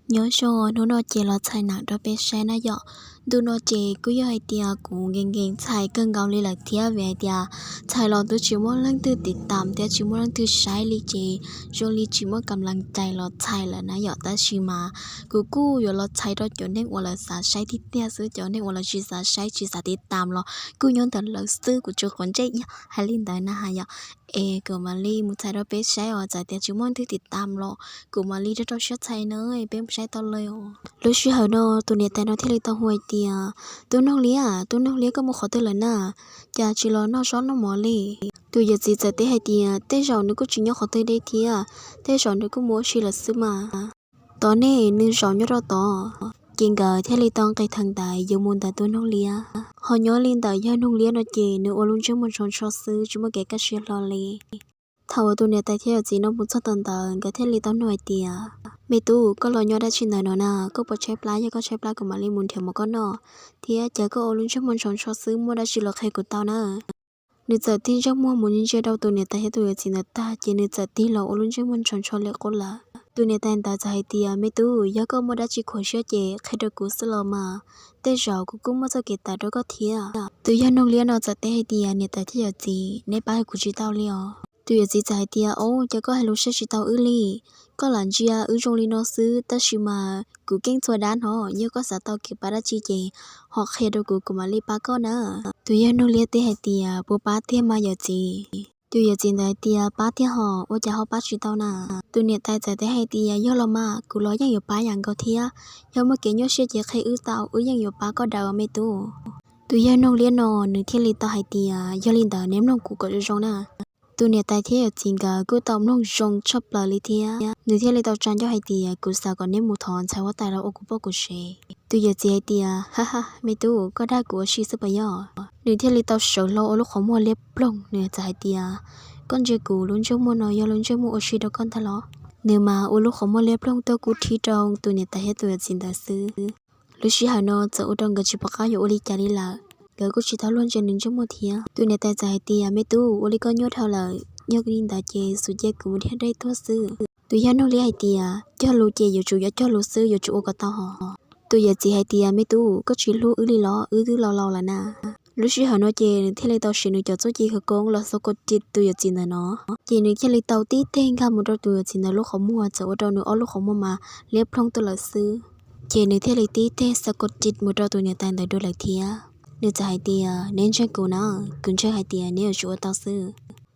Nyob zoo, hnub no ces los txhais neem rau peb saib na yom. Ntu no ces kuj yog hais tias kuv nkees nkees txhais kawg nkaus li lawm thiab, vim hais tias txhais los twb tsis muaj leej twg tiv tam thiab tsis muaj leej twg saib li ces zoo li tsis muaj kam lees cais los txhais lawm na yom. Tab sis mas kuv kuj yuav los txhais rau cov neeg uas lawv xav saib tiag tiag xwb, cov neeg uas lawv tsis xav saib tsis xav tiv tam los kuj nyob ntawm lawv xwb, kuv tsuas quav ntsej ib hais li ntawd na yom. Es kuv mam li mus txhais rau peb saib os, txawm tias tsis muaj leej twg tiv tam los kuv mam li rau rau siab txhais na, peb mus saib tau li os. Lub sij hawm no tus niam tais no thiaj li tau hu hais tias, Tub Noog Liab, Tub Noog Liab, koj mus qhov twg lawm na? Cas tsis los noj zaub noj mov li? Tus yawm txiv txawm teb hais tias, Tej zaum nws kuj tsis nyob qhov twg deb thiab, tej zaum nws kuj mus ua si lawm xwb mas. Tos nej, nws zaum nyob rau tod. Ces nkawd thiaj li tau nqis thaj ntaiv yuav mus ntawm Tub Noog Liab. Ho nyob li ntawm Yawg Noog Liab no ces nws ua lub ntsej muag ntshov ntsho xwb, tsis muaj kev kaj siab hlo li. Thaum uas tus niam tais thiab yawm txiv no mus txog tau ntawd, nkawd thiaj li tau nug hais tias, Me tub, koj los nyob dab tsi ntawm no na? Koj puas tshaib plab? Yog koj tshaib plab kuv mam li mus nrhiav mov koj noj, thiab cas koj ua lub ntsej muag ntshov ntsho xwb, muaj dab tsi los qhia kuv tau na. Nws txawm tig ntsej muag mus ntsia rau tus niam tais thiab tus yawm txiv ntawd tag ces nws txawm tig los ua lub ntsej muag ntshov ntsho li qub lawm. Tus niam tais ntawd txawm hais tias, Me tub, yog koj muaj dab tsi khuam siab ces qhia rau kuv xwb los mas, tej zaum kuv kuj muaj txoj kev tawm rau koj thiab. Tus Yawg Noog Liab no txawm teb hais tias, Niam tais thiab yawm txiv, neb pab kuv tsis tau li os. Tus yawm txiv txawm hais tias, Au, cas koj hais lus saib tsis tau wb li? Koj lam ntsia wb zoo li no xwb, tab sis mas kuv keeb txhua dab no, yog koj xav tau kev pab dab tsi ces ho qhia rau kuv, kuv mam li pab koj na. Tus Yawg Noog Liab teb hais tias, Puas pab tiag mas yawm txiv? Tus yawm txiv ntawd hais tias, Pab tiag hos, ua cas ho pab tsis tau na? Tus niam tais txawm teb hais tias, Yog los mas, kuv los yeej yuav pab yam nkaus thiab. Yog muaj kev nyuaj siab ces qhia wb tau, wb yeej yuav pab koj daws me tub. Tus Yawg Noog Liab no nws thiaj li tau hais tias, Yog li ntawd neb mloog kuv kom zoo zoo na. Tus niam tais thiab yawm txiv nkawd kuj tau mloog zoo tshaj plaws li thiab. Nws thiaj li tau tsa ncauj hais tias, Kuv xav kom neb mus thov ntxhais huab tais los ua kuv poj kuv sev. Tus yawm txiv hais tias, Ha ha, me tub, koj dag kuv ua si xwb puas yog? Nws thiaj li tau sawv hlo ua lub qhov muag liab ploog, nws txawm hais tias, Koj ntsia kuv lub ntsej muag no yog lub ntsej muag ua si rau koj ntag los? Nws mas ua lub qhov muag liab ploog tuaj kub thib rau tus niam tais thiab tus yawm txiv ntawd xwb. Lub sij hawm no txawm ua rau nkawd tsis pom qab yuav ua li cas li lawm, nkawd kuj tsis tau luag ntsia nws ntsej muag thiab. Tus niam tais txawm hais tias, Me tub, ua li koj nyuaj dhau lawm, yog li ntawd ces xub cia kuv mus dhia dej tuaj xwb. Tus Yawg Noog Liab hais tias, Cog lus ces yuav tsum yuav cog lus xwb, yuav tsum ua kom tau hos. Tus yawm txiv hais tias, Me tub, koj tsis hlub wb li los? Wb twb laus laus lawm na. Lub sij hawm no ces nws thiaj li tau siv nws cov txuj ci khawv koob los xav kov tis tus yawm txiv ntawm no. Ces nws thiaj li tau tib teg nkag mus rau tus yawm txiv ntawd lub qhov muag, txawm ua rau nws ob lub qhov muag mas liab ploog tuaj lawm xwb. Ces nws thiaj li tib teg xav kov tis mus rau tus niam tais ntawd dua lawm thiab. Nws txawm hais tias, Neb ntseeg kuv na, kuv ntseeg hais tias neb yuav tsum ua tau xwb.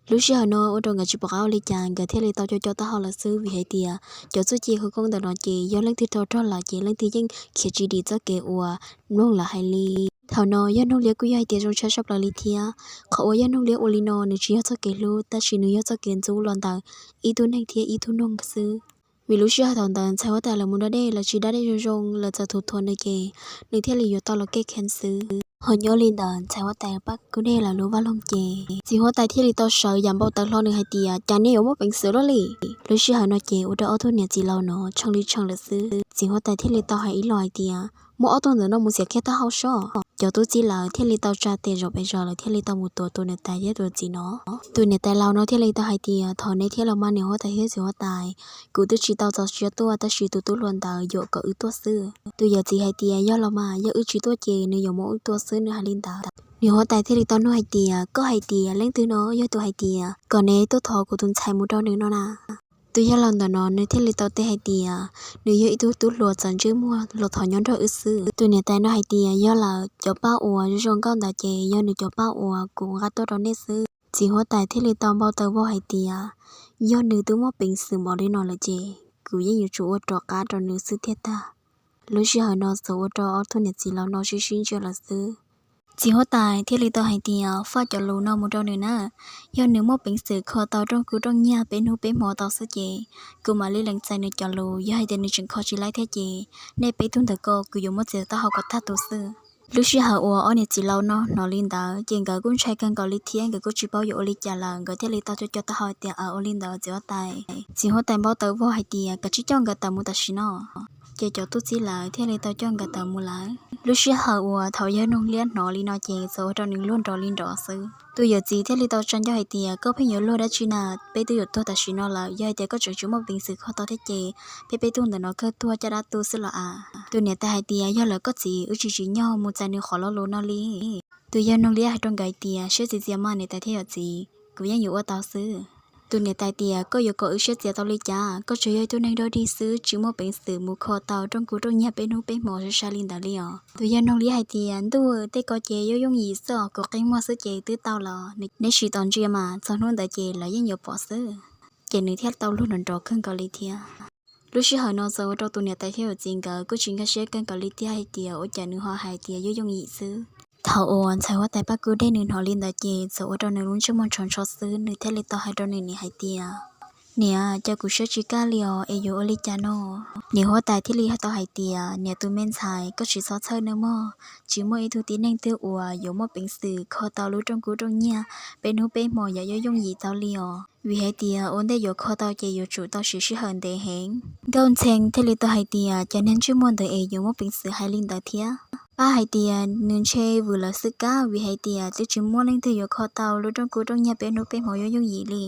Lub sij hawm no ua rau nkawd tsis pom qab ua li cas, nkawd thiaj li tau co co taub hau lawm xwb, vim hais tias cov txuj ci khawv koob ntawm no ces yog leej twg raug raug lawm ces leej twg yeej khiav tsis dim txoj kev uas mloog lawv hais li. Thaum no Yawg Noog Liab kuj yog hais tias zoo siab tshaj plaws li thiab. Qhov uas Yawg Noog Liab ua li no nws tsis yog txoj kev hlub, tab sis nws yog txoj kev ntxub los ntawm ib tug neeg thiab ib tug noog xwb. Vim lub sij hawm thaum ntawd ntxhais huab tais lawv mus da dej, lawv tsis da dej zoo zoo, lawv txawm thuam thuam nws ces nws thiaj li yuav tau los kej kheev xwb. Ho nyob li ntawd ntxhais huab tais pab kub dej lawv lub vaj loog ces txiv huab tais thiaj li tau sawv yam npau taws hlo nws hais tias, Cas nej yuav muaj peev xwm luaj li? Lub sij hawm no ces ua rau ob tug niam txiv laus no tshee li tshee lawm xwb. Txiv huab tais thiaj li tau hais ib los hais tias, Muab ob tug ntawm no mus txiav kiag taub hau sob. Cov tub txib lawv thiaj li tau tsa tes zaum pes zog, lawv thiaj li tau mus tuav tus niam tais thiab tus txiv no. Tus niam tais laus no thiaj li tau hais tias, Thov neb thiab los mas niam huab tais thiab txiv huab tais, kuv twb tsis tau txaus siab tuaj, tab sis tus tub hluas ntawd yuam kom wb tuaj xwb. Tus yawm txiv hais tias, Yog los mas, yog wb tsis tuaj ces nws yuav muab wb tua xwb, nws hais li ntawd. Niam huab tais thiaj li tau nug hais tias, Koj hais tias leej twg no yog tus hais tias kom neb tuaj thov kuv tus ntxhais mus rau nws no na? Tus yawg laus ntawm no nws thiaj li tau teb hais tias, Nws yog ib tug tub hluas txawv ntsej muag los thov nyob nrog wb xwb. Tus niam tais no hais tias, Yog lawm, cov paj uas zoo zoo nkauj ntawd ces yog nws cov paj uas kuv nqa tuaj rau nej xwb. Txiv huab tais thiaj li tau npau taws vog hais tias, Yog nws twb muaj peev xwm npaum li no lawm ces kuv yeej yuav tsum ua rov qab rau nws xwb thiaj tag. Lub sij hawm no txawm ua rau ob tug niam txiv laus no sib sib ntsia lawm xwb. Txiv huab tais thiaj li tau hais tias, Faj cov lus no mus rau nws na. Yog nws muaj peev xwm kho tau rooj kub rooj nyiaj peb hnub peb hmo tau xwb ces kuv mam li lees txais nws cov lus. Yog hais tias nws tseem kho tsis laib thiab ces nej peb tug ntawm ko kuv yuav muab txiav taub hau kom tag tus xwb. Lub sij hawm uas ob niam txiv laus no hnov li ntawd ces nkawd kuj ntshai kawg nkaus li thiab nkawd kuj tsis paub yuav ua li cas lawm, nkawd thiaj li tau co co taub hau tias, Aws, ua li ntawd txiv huab tais. Txiv huab tais npau taws vog hais tias, Kav tsij coj nkawd tawm mus tam sim no. Ces cov tub txib lawv thiaj li tau coj nkawd tawm mus lawm. Lub sij hawm uas thaum yawg Noog Liab hnov li no ces txawm ua rau nws luag nrov li nrov xwb. Tus yawm txiv thiaj li tau tsa ncauj hais tias, koj pheej yuav luag dab tsi na, peb twb yuav tuag tam sim no lawm, yog hais tias koj tseem tsis muaj peev xwm kho tau thiab ces peb peb tug ntawm no kawg tuag caj dab tu xwb los as. Tus niam tais hais tias, yog lawm koj txiv, wb tsis tsim nyog mus txais nws qhov lo lus no li. Tus yawg Noog Liab hais rau nkawd tias, siab txiv txiv mas niam tais thiab yawm txiv, kuv yeej yuav ua tau xwb. Tus niam tais tias, koj yuav kom wb siab txiav tau li cas, koj tsuas yog ib tug neeg dog dig xwb, tsis muaj peev xwm mus kho tau rooj kub rooj nyiag peb hnub peb hmo sai sai li ntawd li os. Tus yawg Noog Liab hais tias, ntuj, tej ko ces yooj yooj yim xwb os, kuv qi muag xwb ces twb tau los, neb sim tos ntsia mas txog hnub ntawd ces lawv yeej yuav pom xwb. Ces nws thiaj tau luag nrov nrov kawg nkaus li thiab. Lub sij hawm no txawm ua rau tus niam tais thiab yawm txiv nkawd kuj tsis nkag siab kawg nkaus li thiab hais tias, ua cas nws ho hais tias yooj yooj yim xwb. Thaum uas ntxhais huab tais Paj Kub Dej nws hnov li ntawd ces txawm ua rau nws lub ntsej muag ntsho ntsho xwb, nws thiaj li tau hais rau nws niam hais tias, niam, cas kuv siab tsis kaj li os, es yuav ua li cas no? Niam huab tais thiaj li tau hais tias, niam tus me ntxhais, koj tsis txhob txhawj nawb mog, tsis muaj ib tug tib neeg twg uas yuav muaj peev xwm kho tau lub rooj kub rooj nyiag peb hnub peb hmo yam yooj yooj yim tau li os. Vim hais tias ua ntej yuav kho tau ces yuav tsum tau siv sij hawm ntev heev. Nkauj Ntxhee thiaj li tau hais tias, cov niag ntsej muag ntawd es yuav muaj peev xwm hais li ntawd thiab? Pab hais tias nws ntshe vwm lawv xwb kab, vim hais tias twb tsis muaj leej twg yuav kho tau lub rooj kub rooj nyiag peb hnub peb hmo yooj yooj yim li.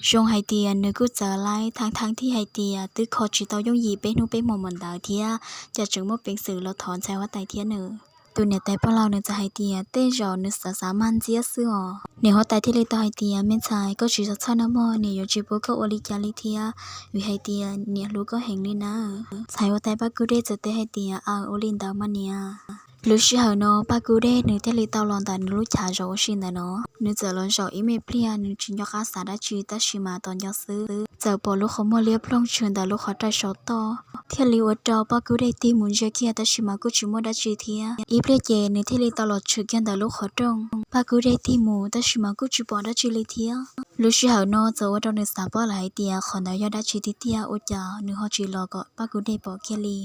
Zoo hais tias nws kuj txawv lawm, thaum thaum thiaj hais tias twb kho tsis tau yooj yim peb hnub peb hmo mus ntawd thiab, cas tseem muaj peev xwm los thov ntxhais huab tais thiab nws. Tus niam tais pog laus nws txawm hais tias, tej zaum nws xav xav mag ntxiab xwb os. Niam huab tais thiaj li tau hais tias, me ntxhais, koj tsis txhob txhawj nawb mog, niam yuav tsis pub koj ua li cas li thiab, vim hais tias niam hlub koj heev li nawb. Ntxhais huab tais Paj Kub Dej txawm teb hais tias, aws, ua li ntawd mas niam. Lub sij hawm no Paj Kub Dej nws thiaj li tau los ntawm nws lub chav zaum ua si ntawm no, nws txawm los zaum ib me pliag nws tsis nco qab xav dab tsi tab sis mas tos nco xwb, txawm pom lub qhov muag liab ploog tshwm ntawm lub qhov rai saum toj, thiaj li ua rau Paj Kub Dej tig mus ntsia kiag tab sis mas kuj tsis muaj dab tsi thiab. Ib pliag ces nws thiaj li tau los tshwm kiag ntawm lub qhov rooj, Paj Kub Dej tig mus tab sis mas kuj tsis pom dab tsi li thiab. Lub sij hawm no txawm ua rau nws xav paub lawm hais tias qhov ntawd yog dab tsi tiag tiag ua cas nws ho tsis los kom Paj Kub Dej pom kiag li.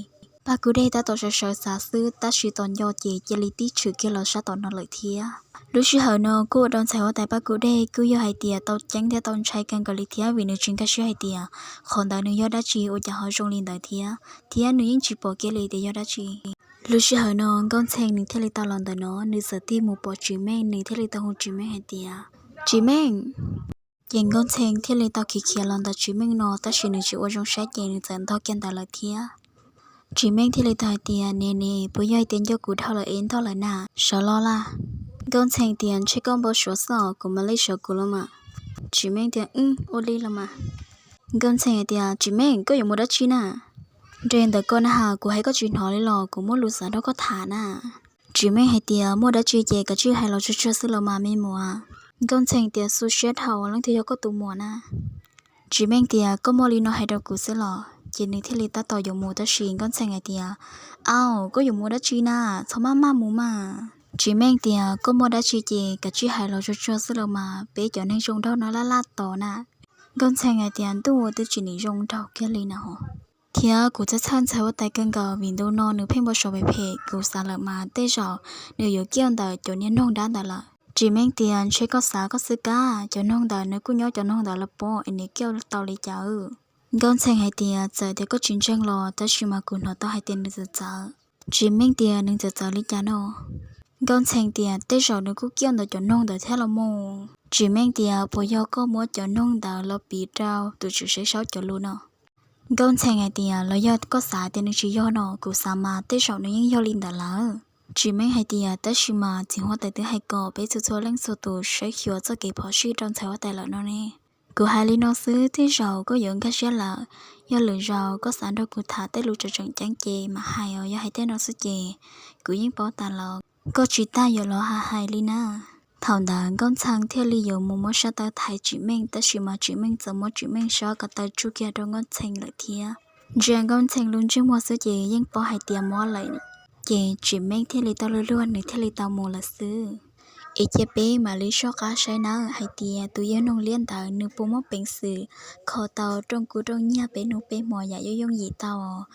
Paj Kub Dej tab tom sawv sawv xav xwb tab sis tos nco ces cia li tib tshwm kiag los sab tom no lawm thiab. Lub sij hawm no kuj ua rau ntxhais huab tais Paj Kub Dej kuj yog hais tias tau ceeb thiab tau ntshai kawg nkaus li thiab vim nws tsis nkag siab hais tias qhov ntawd nws yog dab tsi ua cas ho zoo li ntawd thiab, thiab nws yeej tsis pom kiag li tias yog dab tsi. Lub sij hawm no Nkauj Ntxhee nws thiaj li tau los ntawm no, nws txawm tig mus pom Tsim Meej, nws thiaj li tau hu Tsim Meej hais tias, Tsim Meej! Ces Nkauj Ntxhee thiaj li tau khiav khiav los ntawm Tsim Meej no tab sis nws tsis ua zoo saib ces nws txawm ntog kiag ntawd lawm thiab. Tsim Meej thiaj li tau hais tias, niam niam, puas yog hais tias nco kuv dhau lawm es ntog lawm na? Sawv los lawm. Nkauj Ntxhee tias, ntshe koj npau suav xwb os, kuv mam li sawv kuv los mas. Tsim Meej tias, wb, ua li los mas. Nkauj Ntxhee hais tias, Tsim Meej, koj yuav mus dab tsi na? Nres ntawm koj na has, kuv hais koj tsis hnov li los kuv muaj lus xav nrog koj tham na. Tsim Meej hais tias, muaj dab tsi ces kav tsij hais los tsuag tsuag xwb los mas me muam. Nkauj Ntxhee tias, xu siab dhau, leej twg yog koj tus muam na? Tsim Meej tias, koj muaj li no hais rau kuv xwb los? Ces nws thiaj li tab tom yuav mus tab sis Nkauj Ntxhee hais tias, au, koj yuav mus dab tsi na? Txhob maj maj mus mas. Tsim Meej tias, koj muaj dab tsi ces kav tsij hais los tsuag tsuag xwb los mas, peb cov neeg zoo nraug no laj laj tos na. Nkauj Ntxhee hais tias, ntuj, twb tsis nim zoo nraug kiag li na ho. Thiab kuv txhawj txhawj ntxhais huab tais kawg nkaus vim ntu no nws pheej npau suav phem phem, kuv xav lawm mas tej zaum nws yuav kiaj ntawm cov niag noog dab ntawd lawm. Tsim Meej tias, ntshe koj xav koj xwb kab, cov noog ntawd nws kuj nyob cov noog ntawd los pom es nws kiaj tau li cas. Nkauj Ntxhee hais tias, txawm tias koj tsis ntseeg los tab sis mas kuv hnov tau hais tias nws txawv txawv. Tsim Meej tias, nws txawv txawv li cas no? Nkauj Ntxhee tias, tej zaum nws kuj kiaj ntawm cov noog ntawd thiab los mus. Tsim Meej tias, puas yog koj muab cov noog ntawd los piv rau tus tswv saib saub cov lus no? Nkauj Ntxhee hais tias, los yog koj xav tias nws tsis yog no, kuv xav mas tej zaum nws yeej yog li ntawd lawm. Tsim Meej hais tias, tab sis mas txiv huab tais twb hais kom peb txhua txhua leej txhua tus saib xyuas txoj kev phom sij rau ntxhais huab tais lawm no ne. Kuv hais li no xwb tej zaum koj yuav nkag siab lawm. Yog lwm zaus koj xav nrog kuv tham tej lus tseem tseem ceeb ces mam hais os, yog hais tej no xwb ces kuv yeej paub tas los koj tsis tas yuav los hais hais li na. Thaum ntawd Nkauj Ntxhee thiaj li yuav mus muab sab taw thaiv Tsim Meej tab sis mas Tsim Meej txawm muab Tsim Meej sab ko taw tsuj kiag rau Nkauj Ntxhee lawm thiab. Ntsia Nkauj Ntxhee lub ntsej muag xwb ces yeej paub hais tias mob lawm. Ces Tsim Meej thiaj li tau luag luag nws thiaj li tau mus lawm xwb. Es cia peb mam li soj qab saib nawb hais tias tus yawg noog liab ntawd nws puas muaj peev xwm kho tau rooj kub rooj nyiag peb hnub peb hmo yam yooj yooj yim tau os.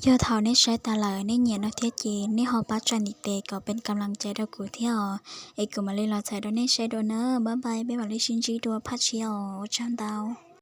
Yog thaum nej saib tas lawm nej nyiam no thiab ces nej ho pab tsa ntiv tes kom pes kam las cai rau kuv thiab os. Es kuv mam li los txhais rau nej saib dua nawb, bye bye, peb mam li sib ntsib dua phaj tshiab os, ua tsaug ntau.